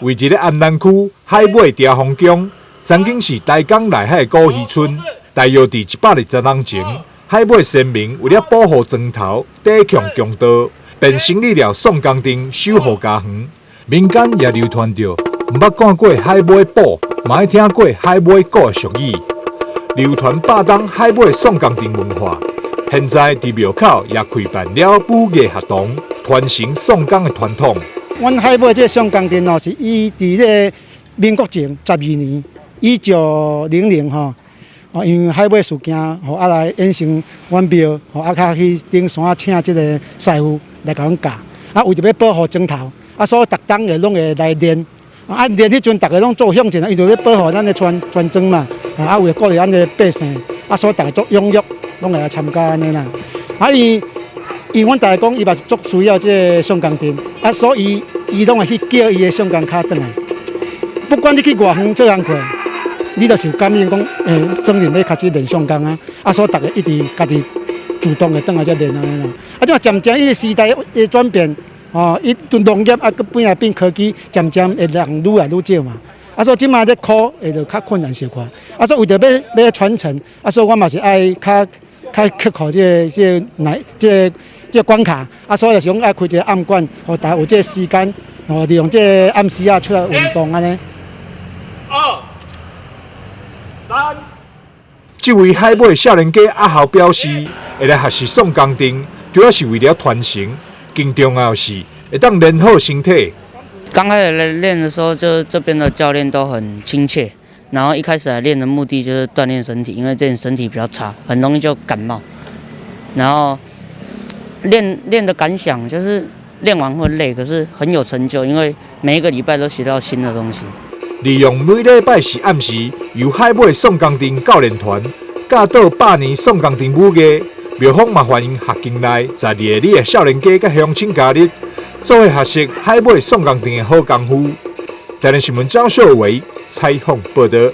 位佇咧安南區海尾埕峰鄉，曾經是台江內海的古漁村。大約佇120年前，海尾先民為了保護莊頭，抵抗強盜，便成立了宋江陣守護家園。民間也流傳著，毋捌看過海尾堡，嘛愛聽過海尾鼓的俗語。流傳百冬海尾宋江陣文化，現在佇廟口也開辦了武藝學堂，傳承宋江的傳統。阮海尾這個宋江陣哦，是伊佇這個民國前12年，1900吼，哦，因為海尾事件，吼啊來衍生阮廟，吼啊較去頂山請這個師傅來共阮教，啊為著欲保護莊頭，啊所以逐冬會攏會來練，啊練彼陣逐家攏做向前，因為欲保護咱的村村莊嘛，啊為了鼓勵咱的百姓，啊所以逐家足踴躍，攏會來參加按呢啦，啊伊。因為阮大家講，伊嘛是足需要這個宋江陣，啊，所以伊攏會去叫伊的宋江跤轉來。不管你去偌遠做工課，你就是有感應講，莊人欲開始練宋江啊，啊，所以逐家一直家己主動會轉來遮練按呢啦。啊，這漸漸伊個時代的轉變，哦，伊對農業啊，閣變來變科技，漸漸會人愈來愈少嘛。啊，所以這馬咧考會就較困難小可。啊，所以為著欲傳承，啊，所以我嘛是愛較較克服這個這個難這個這個關卡，啊，所以就是講愛開一個暗館，予大家有這個時間，哦，利用這個暗時仔出來運動按呢。二、三。這位海尾少年家阿豪表示，會來學習宋江陣，主要是為了傳承，更重要的是會當練好身體。剛開始來練的時候，就這邊的教練都很親切，然後一開始來練的目的就是鍛鍊身體，因為這裡身體比較差，很容易就感冒，然後。練練的感想就是練完會累，可是很有成就，因為每一個禮拜都學到新的東西。利用每禮拜四暗時，由海尾宋江陣教練團教導百年宋江陣武藝，廟方嘛歡迎學境內12里的少年家佮鄉親加入，做伙學習海尾宋江陣的好功夫。台南新聞張秀維採訪報導。